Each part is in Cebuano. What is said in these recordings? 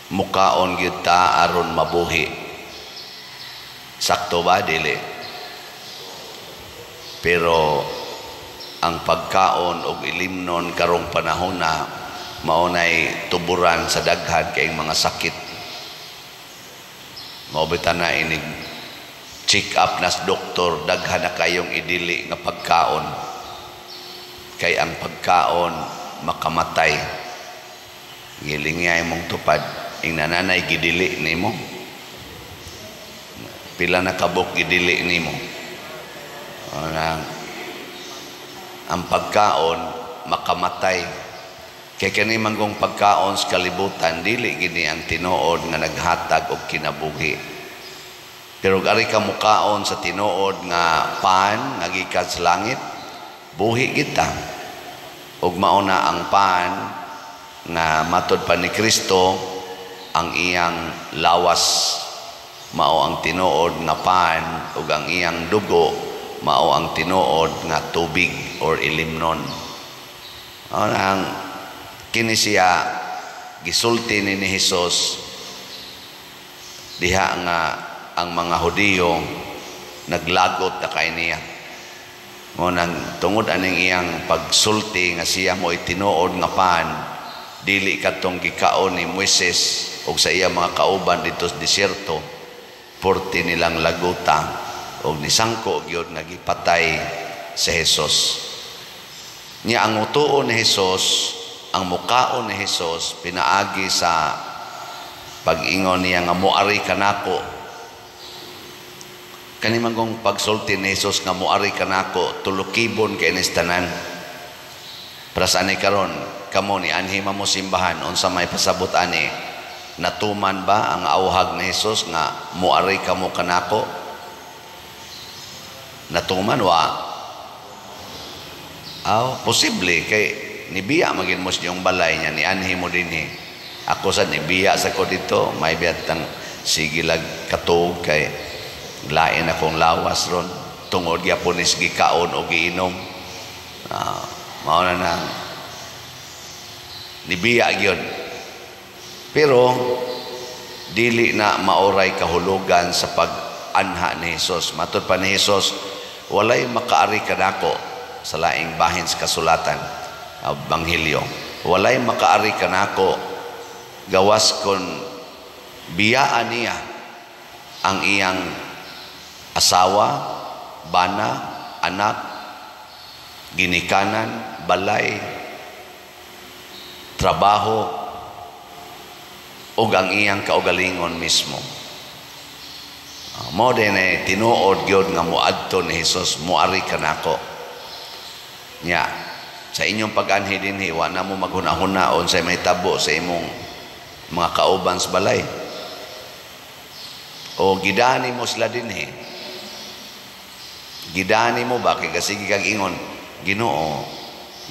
Mukaon gyud ta aron mabuhi. Sakto ba, dili? Pero ang pagkaon og ilimnon karong panahon na mao nay tuburan sa daghan kayong mga sakit. Mao bitaw na inig check up nas doktor, daghan na kayong idili nga pagkaon. Kay ang pagkaon makamatay. Gilingay mong tupad ing nananay gidili nimo. Pila na kabuk gidili nimo? Ang pagkaon makamatay. Kay kani manggong pagkaon sa kalibutan, dili gini ang tinuod nga naghatag og kinabuhi. Pero ari ka mukaon sa tinuod nga pan nga gikan sa langit, buhi kita. Ug mao na ang pan nga matod pa ni Kristo, ang iyang lawas mao ang tinuod nga pan ug ang iyang dugo mao ang tinuod nga tubig or ilimnon. Ang kini siya gisulti ni Hesus diha nga ang mga Hudiyo naglagot na kay niya. Mo nang tungod aning iyang pagsulti nga siya mo tinuod nga pan, dili kadtong gikaon ni Moises ug sa iya mga kauban dito sa disyerto, porti nilang laguta og nisangko gyud nga gipatay si Hesus. Nya ang utuon ni Hesus, ang mukaon ni Hesus pinaagi sa pag-ingon niya nga "Muari kanako." Kani manggong pagsulti ni Hesus nga "Muari kanako," tulukibon kay nis tanan. Para sa ani karon, kamo ni anhi mo simbahan, unsa may pasabot ani? Natuman ba ang auhag ni Hesus nga "Muari kamo kanako"? Natuman wa? Aw, posible kay nibiya magin mo sa inyong balay niya ni anhi mo dinhi. Ako sa nibiya sa ko dito, may biyatang sige lag katuog kay lain akong lawas ron tungod gyapon is gikaon o giinom. Mao na nang nibiya gyud. Pero dili na maoray kahulugan sa pag-anha ni Hesus. Matod pa ni Hesus, walay makaari kanako sa laing bahin sa kasulatan, Ebanghelyo. Walay makaari kanako gawas kon biyaan niya ang iyang asawa, bana, anak, ginikanan, balay, trabaho, ug ang iyang kaugalingon mismo. Mo din eh, tinuod gyud nga muadto ni Hesus, "Muari kanako." Nya, sa inyong pag-anhi dinhi, wa na mo maghuna-huna unsay mahitabo sa imong mga kauban sa balay. O gidani mo sila dinhi. Gidani mo ba kay kasige kag ingon, "Ginoo,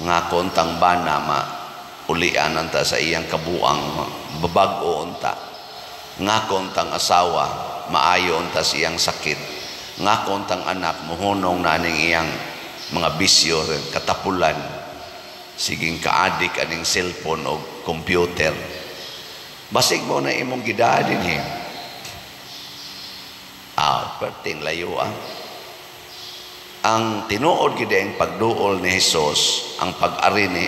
nga kontang bana ma ulian anta sa iyang kabuang, babag-o unta. Nga kontang asawa maayo unta sa iyang sakit. Nga kontang anak muhunong na aning iyang mga bisyo, katapulan, siging kaadik aning cellphone o computer." Basig mo na imong gidaa dinhi. Perting layo ah. Ang tinuod gid ang pagduol ni Hesus, ang pag-ari ni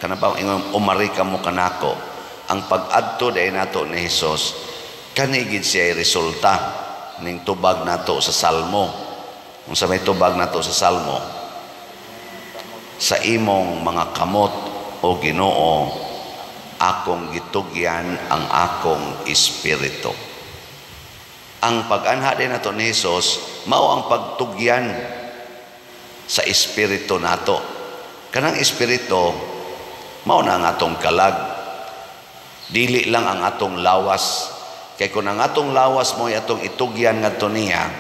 kana ba ingon "Umari kamo kanako," ang pag-adto day nato ni Hesus, kani gid siya resulta ning tubag nato sa Salmo. Unsa may tubag nato sa Salmo? "Sa imong mga kamot, o Ginoo, akong gitugyan ang akong espiritu." Ang pag-anha din nato ni Hesus mao ang pagtugyan sa espiritu nato. Kanang espiritu mao na ang atong kalag, dili lang ang atong lawas. Kay kung ang atong lawas mo atong itugyan ngadto niya,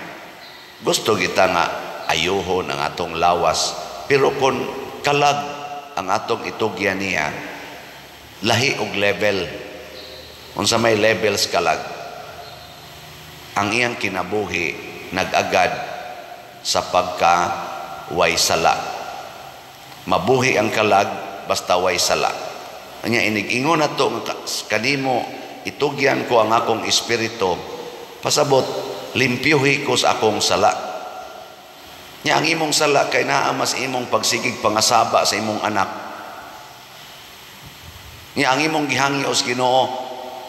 gusto kita nga ayuhon ang atong lawas, pero kung kalag ang atong itugyan niya, lahi og level. Unsa may levels kalag? Ang iyang kinabuhi nag-agad sa pagka way sala. Mabuhi ang kalag basta way sala. Anya inig ingon nato nga kanimo. Itugyan ko ang akong espiritu. Pasabot, limpyuhi ko sa akong sala. Nya ang imong sala kay naa mas imong pagsigig pangasaba sa imong anak. Nya ang imong gihangyo sa Ginoo,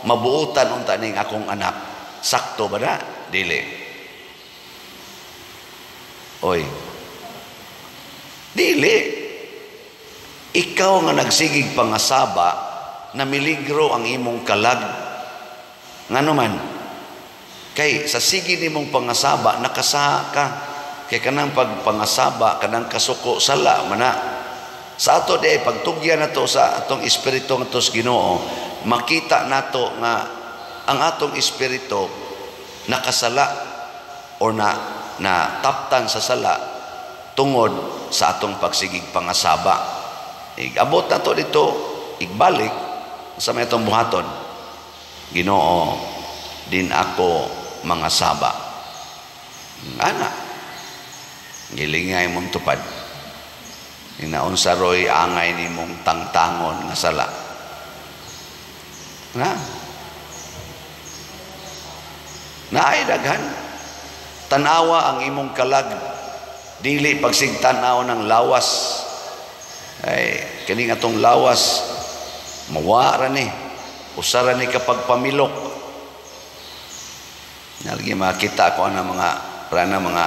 mabuotan unta ning akong anak. Sakto ba na? Dili. Oy. Dili. Ikaw nga nagsigig pangasaba, namiligro ang imong kalag. Ngano man? Kay sa sige nimong pangasaba, nakasaha ka. Kay kanang pagpangasaba, kanang kasuko, sala mana. Sa ato di pagtugyan nato sa atong espiritu nga sa Ginoo, makita nato nga ang atong espiritu nakasala or na na taptan sa sala tungod sa atong pagsigig pangasaba. Igabot nato dito, igbalik sa may atong buhaton. Ginoo, din ako mga saba. Ana, gilingay mong tupad. Inaunsa roy angay nimong tangtangon nga sala. Na? Naay daghan. Tanawa ang imong kalag. Dili pagsigtanaw ng lawas. Ay, kini atong lawas mawara ni. Usara ni kapag pamilok. Nalagi makita ko ana mga prana mga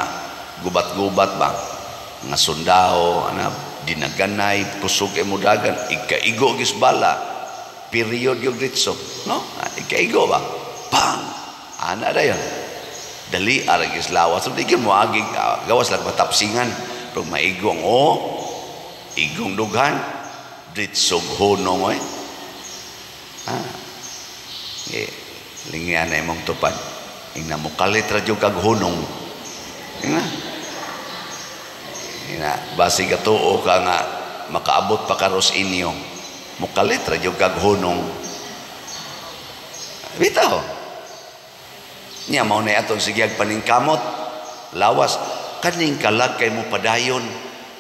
gubat-gubat ba, mga sundao ana dinaganay kusog imo dagan ikaigo gis bala period yung ditso no, ikaigo ba pang ana dayon dali ara gis lawas. So di mo agi gawas lang matapsingan pero maigong o igong dughan ditsog hunong oy. Ah, eh, lingyan na imong tupad. Ingna mo kalit ra jud kag hunong. Ingna. Ingna basig katuo ka nga makaabot pa karos inyo. Mukalit ra jud kag hunong. Bitaw. Nya mao na atong sigyag paningkamot. Lawas kaning kalag kay mo padayon,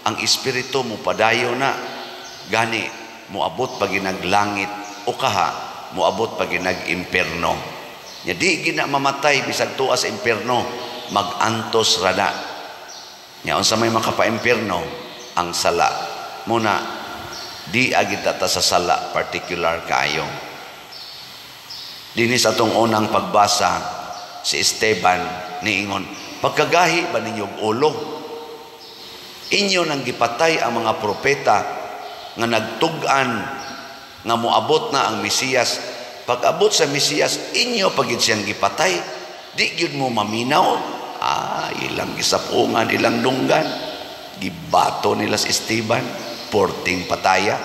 ang espiritu mo padayon na gani moabot pa ginaglangit o kaha moabot pa ginag-imperno. Nya di gina mamatay bisag tuwa sa impierno, magantos rada. Nya unsa may makapa-impierno? Ang sala. Muna di agita ta sa sala particular kaayo. Dinhi sa atong unang pagbasa, si Esteban niingon, pagkagahi ba ninyo og ulo? Inyo nang gipatay ang mga propeta nga nagtug-an nga moabot na ang Mesiyas. Pag-abot sa Mesiyas, inyo pagid siyang gipatay. Di gyud mo maminaw. Ah, ilang gisapungan, ilang dunggan. Gibato nila si Esteban, porting pataya.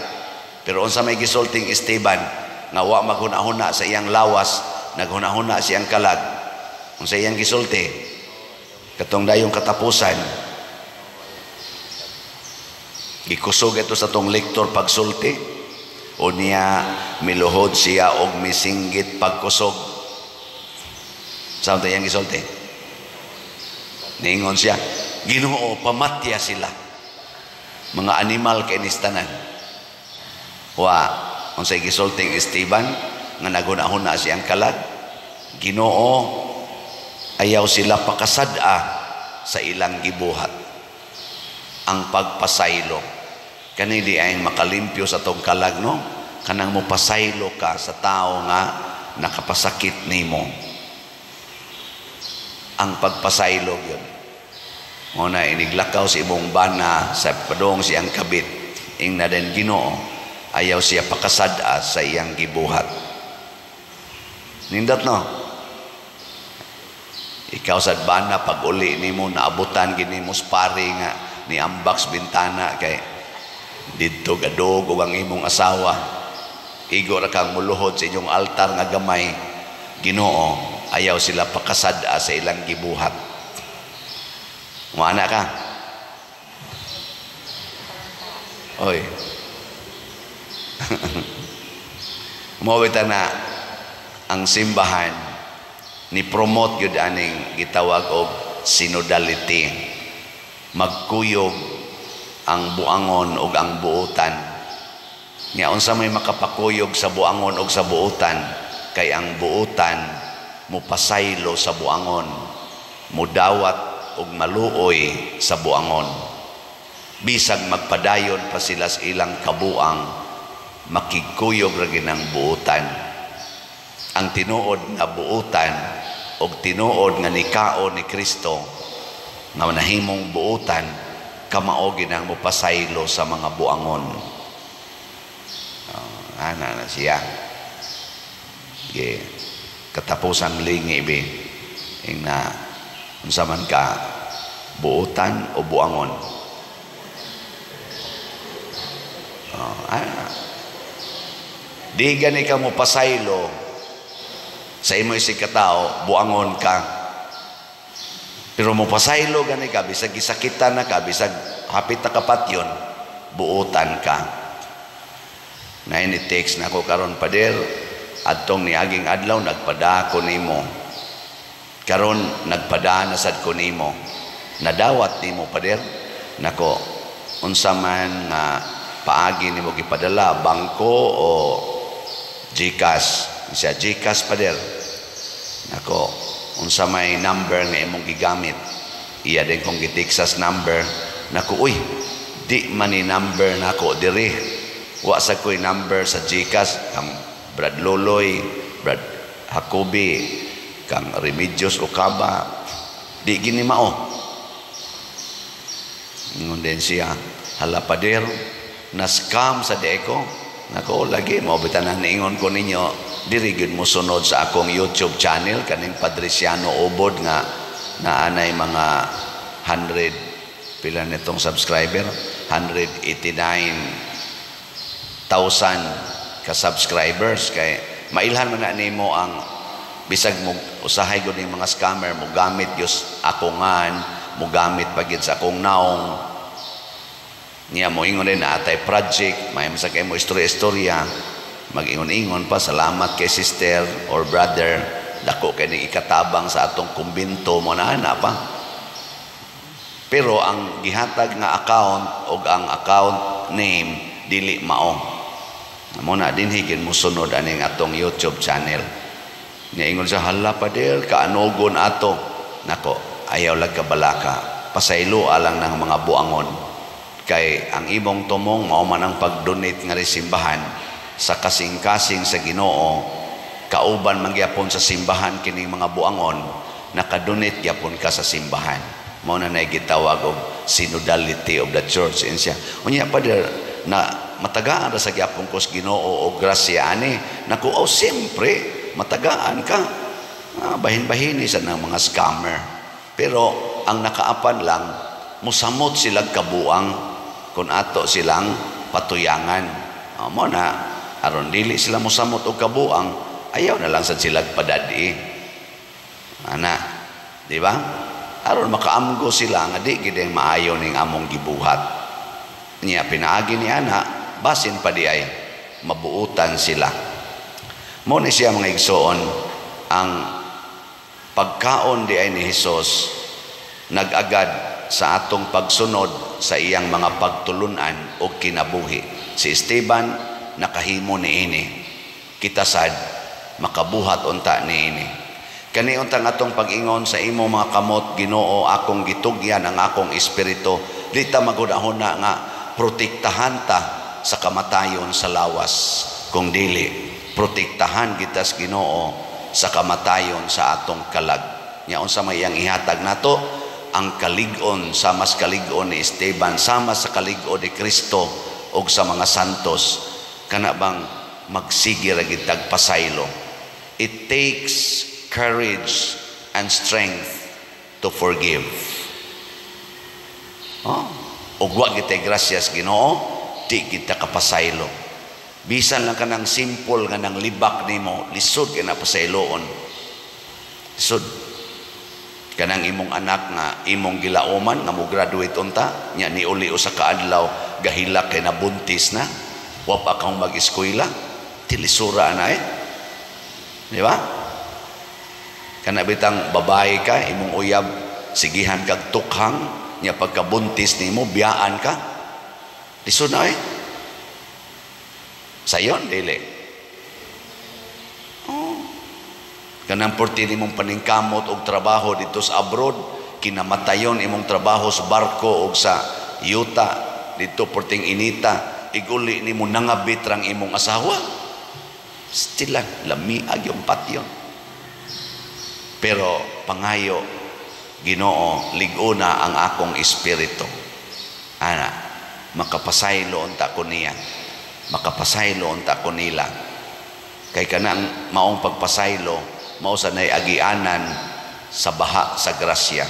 Pero unsa may gisulting Esteban, nga wa maghuna-huna sa iyang lawas, naghuna-huna siyang kalag. Unsa iyang gisulti? Katong dayong katapusan, gikusog ito sa tong lektor pagsulti. O niya miluhod siya og misinggit pagkusog. Saan tayo gisulti? Niingon siya, Ginoo, pamatya sila. Mga animal kay nistanan. Wa, unsay gisulting Esteban nga naghuna-huna siyang kalag. Ginoo, ayaw sila pakasad-a sa ilang gibuhat. Ang pagpasaylo. Kanili ay makalimpyo sa tong kalag, no? Kanang mopasaylo ka sa tao nga nakapasakit nimo. Ang pagpasaylo yun. Muna, iniglakaw si imong bana sa padong siyang kabit. Ingna din Ginoo, ayaw siya pakasad-a sa iyang gibuhat. Nindot, no? Ikaw sa bana, pag uli nimo, naabutan gini mo pare nga ni ambaks bintana kay didto gadog og ang imong asawa. Igo ra kang muluhod sa inyong altar nga gamay. Ginoo, ayaw sila pakasad-a sa ilang gibuhat. Muana ka? Oy. Mawita na ang simbahan ni promote yun aning gitawag og synodality. Magkuyog ang buangon og ang buotan. Nya unsa may makapakuyog sa buangon og sa buotan? Kay ang buutan mupasaylo sa buangon, mudawat og maluoy sa buangon. Bisag magpadayon pa sila sa ilang kabuang, makigkuyog ra ang buutan. Ang tinuod nga buutan og tinuod nga nikaon ni Kristo nga nahimong buutan, kamao ginang mopasaylo sa mga buangon. Oh, ana na siya. Ge, katapusan lingi bi ing na unsa man ka, buutan o buangon? Oh, ana. Di gani ka mo pasaylo sa imo isig katao, buangon ka. Pero mo pasaylo gani ka, bisag gisakitan na ka, bisag hapit na kapatyon, buutan ka. Na ini text na ako karon, "Pader, adtong niaging adlaw nagpada ko nimo. Karon nagpada na sad ko nimo. Nadawat nimo, Pader?" Nako, "Unsa man nga paagi nimo gipadala, bangko o GCash?" Siya, "GCash, Pader." Nako, "Unsa may number nga imong gigamit?" Iya din kong gitiksas number. Nako, "Uy, di man ni number nako diri. Wa sa ko'y number sa GCash kang Brad Loloy, Brad Jacobi, kang Remedios Okaba. Di gini mao." Ingon din siya, "Hala, Pader, na scam sa deko." Nako, lagi mo bitanan niingon ko ninyo, diri gyud mo sunod sa akong YouTube channel kaning Padriciano Ubod nga naanay mga 100 pila nitong subscriber, 189,000 ka subscribers, kay mailhan man na nimo ang bisag mo usahay gud ning mga scammer mo gamit gyud ako ngan mo gamit pa gyud sa akong naong niya, mo ingon din na atay project, may sa kay mo istorya-istorya, mag-ingon-ingon pa, "Salamat kay sister or brother, dako kay ning ikatabang sa atong kumbento," mo na ana pa. Pero ang gihatag nga account og ang account name dili mao. Mo na dinhi gid mo sunod aning atong YouTube channel. Nya ingon sa, "Hala, Pader, kaanugon ato." Nako, ayaw lag kabalaka. Pasaylo alang ng mga buangon. Kay ang imong tumong mao man ang pag-donate nga simbahan sa kasing-kasing sa Ginoo, kauban man gyapon sa simbahan kining mga buangon, nakadonate gyapon ka sa simbahan. Mao na nay gitawag og synodality of the church. Siya, "Unya, Pader, na matagaan ra sa gyapon ko sa Ginoo og grasya ani." Naku, oh, siyempre matagaan ka. Ah, bahin-bahini sa ng mga scammer. Pero ang nakaapan lang, musamot silang kabuang kung ato silang patuyangan. Oh, mo na, aron dili sila musamot og kabuang, ayaw na lang sa sila padadi. Ana, di ba? Aron makaamgo sila nga di gid maayo ning among gibuhat. Niya pinaagi ni ana, basin pa di ay mabuutan sila. Mo ni siya, mga igsoon, ang pagkaon di ay ni Hesus nag-agad sa atong pagsunod sa iyang mga pagtulunan o kinabuhi. Si Esteban nakahimo niini. Kita sad makabuhat unta niini. Kani untang atong pag-ingon, "Sa imo mga kamot, Ginoo, akong gitugyan ang akong espiritu." Di ta maghuna-huna nga protektahan ta sa kamatayon sa lawas. Kung dili, protektahan kita sa Ginoo sa kamatayon sa atong kalag. Nya unsa may iyang ihatag nato? Ang kalig-on sa mas kalig-on ni Esteban, sama sa kalig-on ni Kristo og sa mga santos, kana bang magsige ra gid tag pasaylo. It takes courage and strength to forgive. Oh, ug wa gitay grasyas Ginoo, di kita kapasaylo. Bisan lang kanang simple nga nang libak nimo, lisod kay na pasayloon. Lisod. Kanang imong anak nga imong gilauman nga mo graduate unta, nya niuli usa ka adlaw gahilak kay nabuntis na, wa pa kang mag-eskwela, tilisura na eh. Di ba? Kana bitang babae ka, imong uyab sigihan kag tukhang, nya pagkabuntis nimo biyaan ka. Lisod na eh. Sayon dili. Oh. Kanang porti nimong paningkamot og trabaho dito sa abroad, kinamatayon imong trabaho sa barko og sa yuta dito porting inita, iguli nimo nangabit rang imong asawa. Still lang, lamiag yung patyon. Pero pangayo, "Ginoo, lig-ona ang akong espiritu." Ana, makapasaylo unta ko niya. Makapasaylo unta ko nila. Kay kanang maong pagpasaylo, mao sa nay agianan sa baha sa grasya.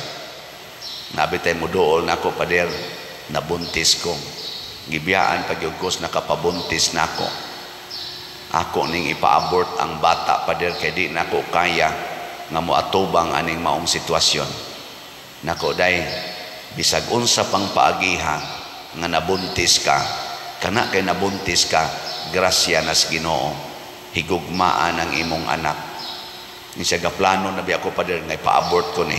Naa bitay mo duol nako, "Pader, nabuntis ko. Gibiyaan pag ko nakapabuntis nako. Ako ning ipa-abort ang bata, pader, kay di nako kaya nga moatubang aning maong sitwasyon." Nako day, bisag unsa pang paagiha nga nabuntis ka, kana kay nabuntis ka, grasya nas Ginoo, higugmaan ang imong anak. Ni siya gaplano na biya ko, pader, nga ipa-abort ko ni.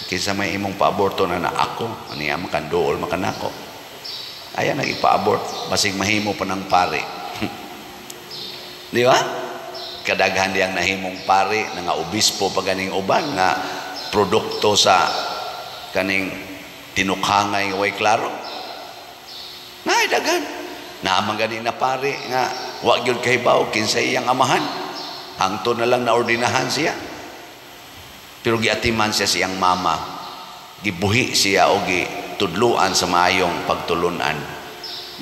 Kinsa may imong pa-aborto na na ako, aniya makan duol makanako. Ayan nag ipa-abort, basig mahimo pa ng pare. Di ba? Kadaghan diyang nahimong pare, na nga obispo pa ganing uban nga produkto sa kaning tinukhangay nga way klaro. Naay daghan. Naa man gani na pare nga wa gyud kahibaw kinsa iyang amahan. Hangtod na lang naordinahan siya. Pero giatiman siya siyang mama. Gibuhi siya o gitudluan sa maayong pagtulunan.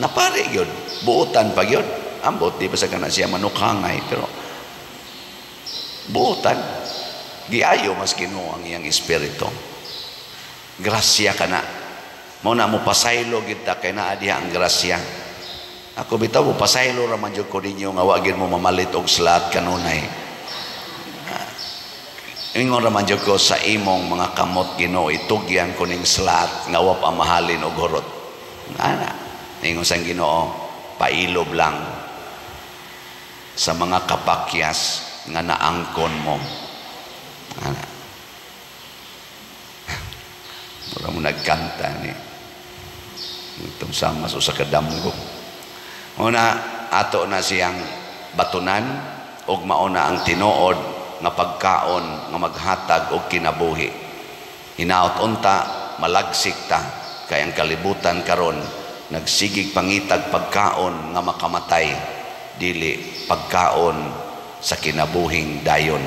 Napare gyud, buotan pa gyud. Ambot di ba sa kana siya manukhangay, pero buotan. Giayo mas Ginoo ang iyang espiritu. Grasya kana. Mao na mo pasaylo gid ta kay naa diha ang grasya. Ako bitaw mo pasaylo ra man jud ko ninyo nga wa gyud mo mamalit og slot kanunay. Ingon ra man jud ko sa imong mga kamot, Ginoo, itugyan ko ning slot nga wa pa mahalin og hurot. Ana, ingon sang Ginoo, pailob lang sa mga kapakyas nga naangkon mo. Ana. Mura mo nagkanta ni itong sama sa kadamgo. Una, ato na siyang batunan og mauna ang tinuod nga pagkaon nga maghatag og kinabuhi. Hinaot unta malagsik ta kay ang kalibutan karon nagsigig pangitag pagkaon nga makamatay, dili pagkaon sa kinabuhing dayon.